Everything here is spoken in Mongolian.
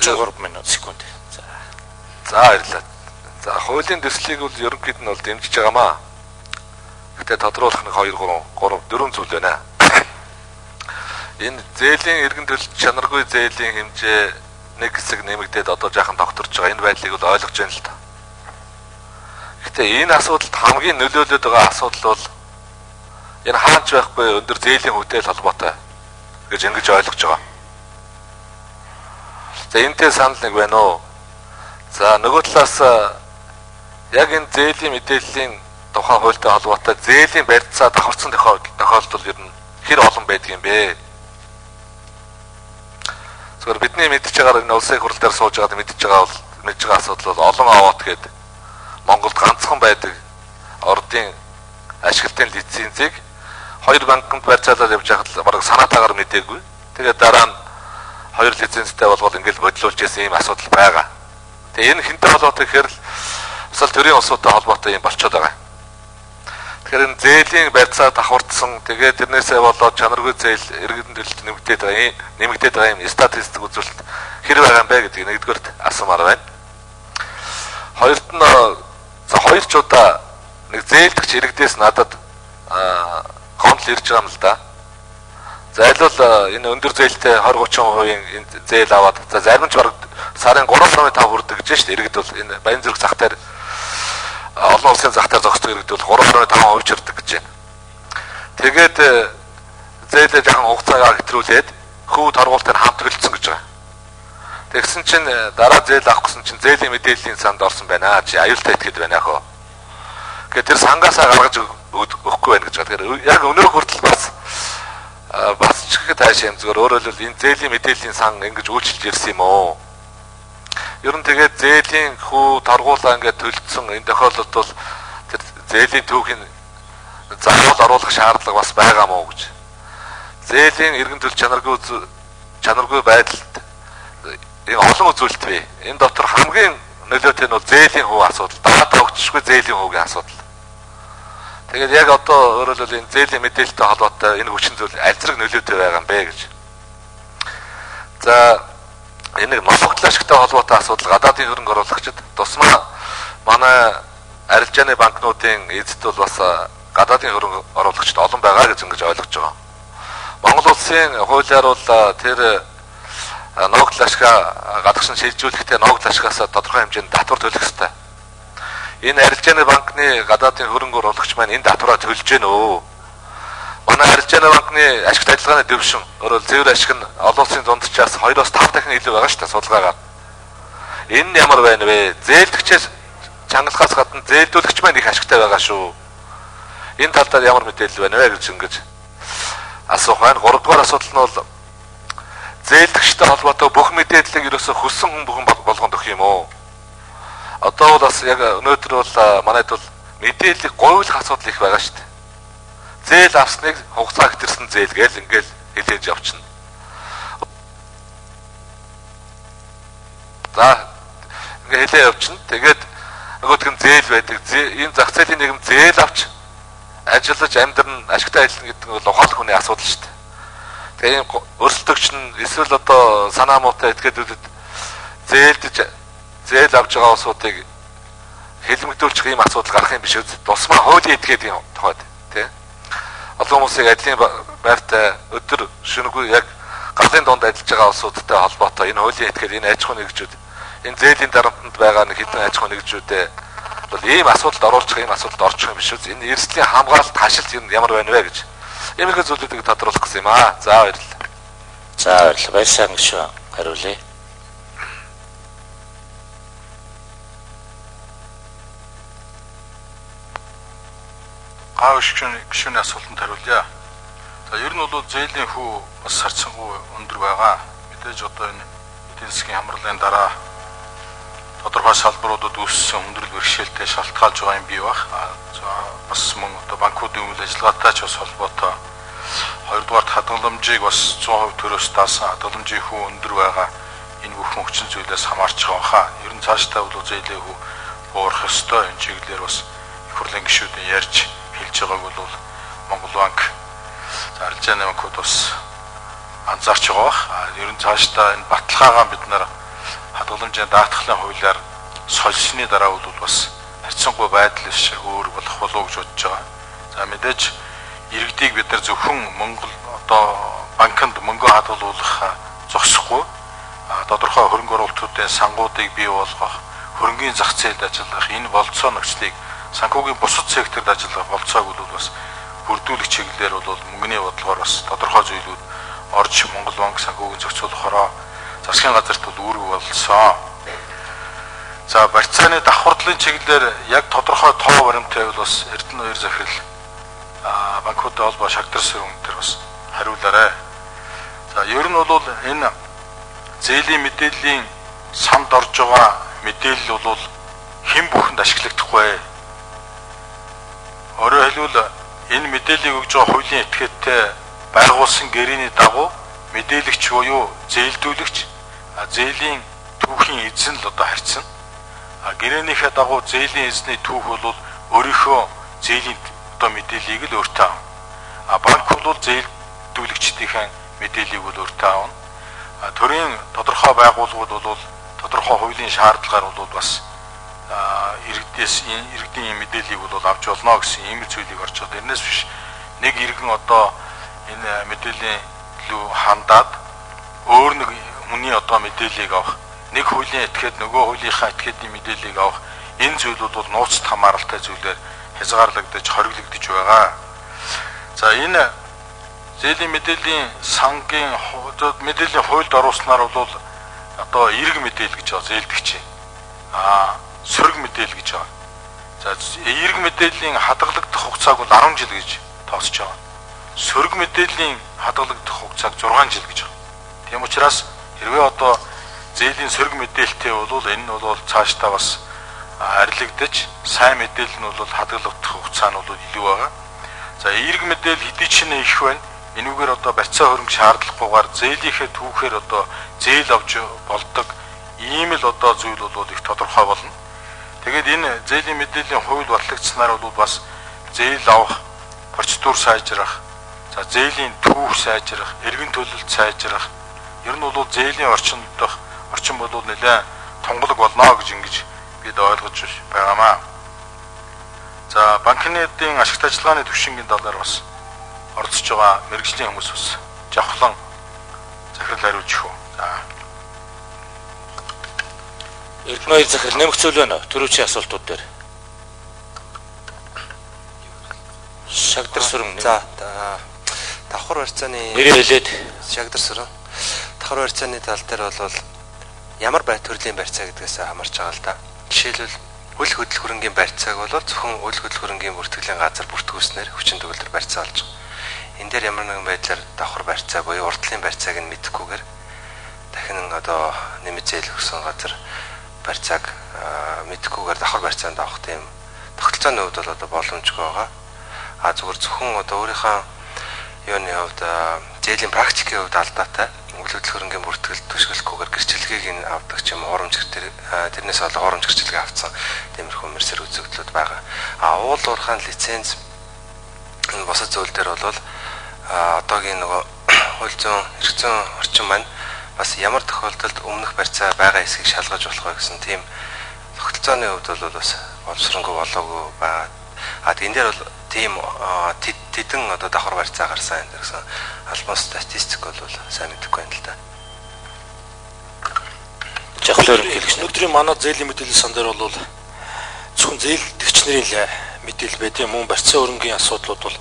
43 минут секунд. За. За баярлалаа. За хуулийн төслийг бол ерөнхийд нь бол дэмжиж байгаамаа. Гэхдээ тодруулах нэг 2 3 3 4 зүйл байна. Энэ зээлийн эргэн төлөлт чанаргүй зээлийн хэмжээ нэг хэсэг нэмэгдээд одоо жаахан тогтворч байгаа. Энэ байдлыг бол ойлгож байна л та. Гэхдээ энэ асуудалд хамгийн нөлөөлөд байгаа асуудал бол энэ хаанч байхгүй өндөр зээлийн хүүтэй холбоотой гэж ингэж ойлгож байгаа. За энэтэй санал нэг байна уу? За нөгөө талаас яг энэ зээлийн мэдээллийн тухай хуультай холбоотой зээлийн барьцаа давхарцсан тохиолдол ер нь хэр олон байдаг юм бэ? Зөвхөн бидний мэдж байгаагаар энэ улсын хурал дээр сууж байгаад мэдж байгаа бол мэдж байгаа асуудал бол олон аваад гээд Монголд ганцхан байдаг ордын ашиглалтын лицензийг хоёр банкнд барьцаалаад явж байхад бараг санаатаагаар мдээгүй. Тэгээд дараа нь хоёр лицензтэй болгоод ингээл бодлуулж ясан ийм асуудал байгаа. Тэгээ энэ хэнтэй холбоотой гэхээр л бас л төрийн улсуудтай холбоотой юм болчиход байгаа. Тэгэхээр энэ зээлийн барьцаа давхарцсан, тэгээд тэрнээсээ болоод чанаргүй зээл иргэдэн төлөлт нэмэгдээд байгаа юм статистик үзүүлэлт хэр байгаа юм бэ гэдгийг нэгдүгээрт асуумаар байна. Хоёрт нь за хоёр ч удаа нэг зээлдэгч иргэдээс надад гомдол ирж байгаа юм л да. За аль бол энэ өндөр зээлтэй 20 30% энэ зээл аваад за зарим ч бараг сарын 3.5 хүрдэг гэж шүү дээ. Иргэд бол энэ Баян зүрх зах дээр олон улсын зах дээр зогсдог иргэд бол 3.5% чирдэг гэж байна. Тэгээд зээлээ жаахан хугацаагаа хэтрүүлээд хүү торгуултыг хамт төлцсөн гэж байгаа. Тэгсэн чинь дараа зээл авах гэсэн чинь зээлийн мэдээллийн санд орсон байна. Чи аюултай итгэд байна хөө. Тэгэхээр тэр сангаасаа гаргаж өгөхгүй байна гэж байгаа. Тэгэхээр яг өнөө хүртэл бас бас ч гэхэд тааш юм зүгээр өөрөөр хэлбэл энэ зээлийн мэдээллийн сан ингэж үйлчилж ирсэн юм уу? Ер нь тэгээд зээлийн хүү торгуулаа ингээд төлцсөн энэ тохиолдолд бол тэр зээлийн түүхийн заавал оруулах шаардлага бас байгаа мó гэж. Зээлийн эргэн төл чанаргүй байдалд энэ олон үзүүлэлт бий. Энэ дотор хамгийн нөлөөтэй нь бол зээлийн хүү асуудал. Дараа тогтшгүй зээлийн хүүгийн асуудал. Тэгээд яг одоо өөрөөр хэлбэл энэ зээлийн мэдээлэлтэй холбоотой энэ хүчин зүйл аль зэрэг нөлөөтэй байгаа юм бэ гэж. За энэ нэг нологдлоо ашигтай холбоотой асуудал гадаадын хөрөнгө оруулагчид тусмаа манай арилжааны банкнуудын эзэд бол бас гадаадын хөрөнгө оруулагчид олон байгаа гэж ингэж ойлгож байгаа. Монгол улсын хуулиар бол тэр ногдол ашгаа гадагшин шилжүүлэхдээ ногдол ашгаасаа тодорхой хэмжээнд татвар төлөх ёстой. Энэ арилжааны банкны гадаадын хөрөнгө оруулагч маань энэ татвараа төлж гэнэ үү? Манай арилжааны банкны ашигт ажиллагааны дэвшин өөрөөр цэвэр ашиг нь олон улсын дундчаас 2-5 дахин илүү байгаа шүү дээ судалгаагаар. Энэ нь ямар байна вэ? Зээлдэгчээс чангалахаас гадна зээлдүүлэгч маань их ашигтай байгаа шүү. Энэ тал дээр ямар мэдээлэл байна вэ гэж ингэж асуух байна. 3 дугаар асуудал нь бол зээлдэгчтэй холбоотой бүх мэдээллийг ерөөсөө хүссэн хүн бүхэн болгонд өгөх юм уу? Одоо бол бас яг өнөөдөр бол манайд бол мэдээллийг говьлох асуудал их байгаа шүү дээ. Зээл авсныг хугацаа хэтэрсэн зээл гээл ингээл хэлээж явчихна. За ингээ хэлээ явчихна. Тэгээд нөгөөх нь зээл байдаг. Энэ зах зээлийн нийгэм зээл авч ажиллаж амьдрна, ашигтай ажиллана гэдэг нь бол ухаалаг хүний асуудал шүү дээ. Тэгээ ийм өрсөлдөгч нь эсвэл одоо санаа муутай этгээдүүдэд зээлдэж зээл авч байгаа улсуудыг хэлмэгдүүлчих ийм асуудал гарах юм биш үү? Тусмаа хуулийн этгээдийн тухайд тий. Олон хүмүүсийг ажлын байртай өдөр шөнөгүй яг галын дунд ажиллаж байгаа улсуудтай холбоотой энэ хуулийн этгээд энэ аж ахуйн нэгжүүд энэ зээлийн дарамтанд байгаа нэг хэдэн аж ахуйн нэгжүүдээ бол ийм асуудалд оруулчих ийм асуудалд орчих юм биш үү? Энэ эрсдлийн хамгаалалт хашилт юм ямар байна вэ гэж иймэрхүү зүйлүүдийг тодруулах гэсэн юм аа. За баярлалаа. За баярлалаа. Баярсан гишүүн хариулъя. Гав гишүүний асуултанд хариулъя. За ер нь бол зээлийн хүү бас харьцангуй өндөр байгаа. Мэдээж одоо энэ эдийн засгийн хамралын дараа тодорхой салбаруудад үүссэн хүндрэл бэрхшээлтэй шалтгаалж байгаа юм бий байх. За бас мөн одоо банкуудын үйл ажиллагаатай ч бас холбоотой. Хоёрдугаарт хадгаламжийг бас 100% төрөөс даасан хадгаламжийн хүү өндөр байгаа. Энэ бүхэн хүчин зүйлээс хамаарч байгаа хаа. Ер нь цаашдаа бол зээлийн хүү буурах ёстой. Энэ чиглэлээр бас их хурлын гишүүдийн ярьж хэлж байгааг бол Монгол банк, за арилжааны банкуд бас анзаарч байгаа бах. Ер нь цаашдаа энэ баталгаагаа бид нар хадгаламжийн даатгалын хуулиар сольсны дараа бол бас харьцангуй байдал биш өөр болох болов уу гэж бодож байгаа. За мэдээж иргэдийг бид нар зөвхөн Монгол одоо банкнд мөнгө хадгалуулах зогсохгүй тодорхой хөрөнгө оруулалтуудын сангуудыг бий болгох, хөрөнгийн зах зээлд ажиллах энэ болцоо нөхцөлийг санхүүгийн бусад секторд ажиллах болцоог бол бас бүрдүүлэх чиглэлээр бол мөнгөний бодлогоор бас тодорхой зүйлүүд орж Монгол банк санхүүгийн зохицуулахороо засгийн газарт бол үүрэг болсон. За барьцааны давхардлын чиглэлээр яг тодорхой тоо баримттай бол бас Эрдэнэ хоёр захирал банкуудтай холбоо шагдар сөрөн төр бас хариулаарай. За ер нь бол энэ зээлийн мэдээллийн санд орж байгаа мэдээлэл бол хэн бүхэнд ашиглагдахгүй. Өөрөөр хэлбэл энэ мэдээллийг өгж байгаа хуулийн этгээдтэй байгуулсан гэрээний дагуу мэдээлэгч буюу зээлдүүлэгч зээлийн түүхийн эзэн л одоо харьцна. Гэрээнийхээ дагуу зээлийн эзний түүх бол өөрийнхөө зээлийн одоо мэдээллийг л өөртөө авна. Банк бол зээлдүүлэгчдийнхээ мэдээллийг бол өөртөө авна. Төрийн тодорхой байгууллагууд бол тодорхой хуулийн шаардлагаар бол бас иргэдээс иргэдийн мэдээллийг бол авч болно гэсэн ийм зүйлийг орж байгаа. Тэрнээс биш нэг иргэн одоо энэ мэдээллийн лүү хандаад өөр нэг хүний одоо мэдээллийг авах, нэг хуулийн этгээд нөгөө хуулийнхаа этгээдийн мэдээллийг авах энэ зүйлүүд бол нууцт хамааралтай зүйлээр хязгаарлагдаж хориглогдож байгаа. За энэ зээлийн мэдээллийн сангийн мэдээллийн хуульд оруулснаар бол одоо эрг мэдээлэл гэж байгаа зээлдэгч. Сөрөг мэдээлэл гэж байгаа. За эрг мэдээллийн хадгалагдах хугацааг бол 10 жил гэж тооцож байгаа. Сөрөг мэдээллийн хадгалагдах хугацааг 6 жил гэж байгаа. Тийм учраас хэрвээ одоо зээлийн сөрөг мэдээлэлтэй бол энэ нь бол цаашдаа бас арилгадаж сайн мэдээлэл нь бол хадгалагдах хугацаа нь бол илүү байгаа. За эрг мэдээлэл хэдий ч нэ их байна. Энүүгээр одоо барьцаа хөрөнгө шаардлагагүйгээр зээлийнхээ түүхээр одоо зээл авч болдог ийм л одоо зүйл бол их тодорхой болно. Тэгээд энэ зээлийн мэдээллийн хууль батлагдсанаар бол бас зээл авах процедур сайжрах, за зээлийн түүх сайжрах, эргэн төлөлт сайжрах, ер нь бол зээлийн орчин дох орчин бол нэлээд тунгалаг болно гэж ингэж бид ойлгож байгаамаа. За банкны ашигт ажиллагааны түвшингийн талаар бас оролцож байгаа мэргэжлийн хүмүүс бас жавхлан захирал хариулж өгөх. За Эрдэнэ хоёр захирал нэмэх зүйл байна уу? Төрөвчийн асуултууд дээр. Шагдар сүрэн. За давхар барьцааны нэрээ хэлээд шагдар сүрэн. Давхар барьцааны тал дээр бол ямар бай төрлийн барьцаа гэдгээс хамаарч байгаа л да. Жишээлбэл үл хөдлөх хөрөнгийн барьцааг бол зөвхөн үл хөдлөх хөрөнгийн бүртгэлийн газар бүртгүүлснээр хүчин төгөлдөр барьцаа олж байгаа. Энэ дээр ямар нэгэн байдлаар давхар барьцаа буюу урдлын барьцааг нь мэдэхгүйгээр дахин одоо нэмэлт зээл өгсөн газар барьцааг мэдэхгүйгээр давхар барьцаанд авах тийм тогтолцооны хувьд бол одоо боломжгүй байгаа. А зүгээр зөвхөн одоо өөрийнхөө юуны хувьд зээлийн практикийн хувьд алдаатай үл хөдлөх хөрөнгийн бүртгэл түшгэлэхгүйгээр гэрчлэгийг нь авдаг ч юм уу хурамч тэрнээс болоо хурамч гэрчлэгээ авцсан тиймэрхүү мэрсэр үзэгдлүүд байгаа. А уул уурхаан лиценз энэ бусад зүйл дээр бол одоогийн нөгөө хууль зүйн эрх зүйн орчин маань бас ямар тохиолдолд өмнөх барьцаа байгаа эсхийг шалгаж болох вэ гэсэн тийм тогтолцооны хувьд бол бас боловсронгүй болоогүй байгаа. А энэ дээр бол тийм тэдэн одоо давхар барьцаа гарсан энэ гэсэн албан статистик бол сайн мэдэхгүй байна л да. Жавхлан ерөнхийлөгч. Өнөөдрийн манай зээлийн мэдээллийн сан дээр бол зөвхөн зээлдэгч нарын л мэдээлэл байд юм. Мөн барьцаа хөрөнгийн асуудлууд бол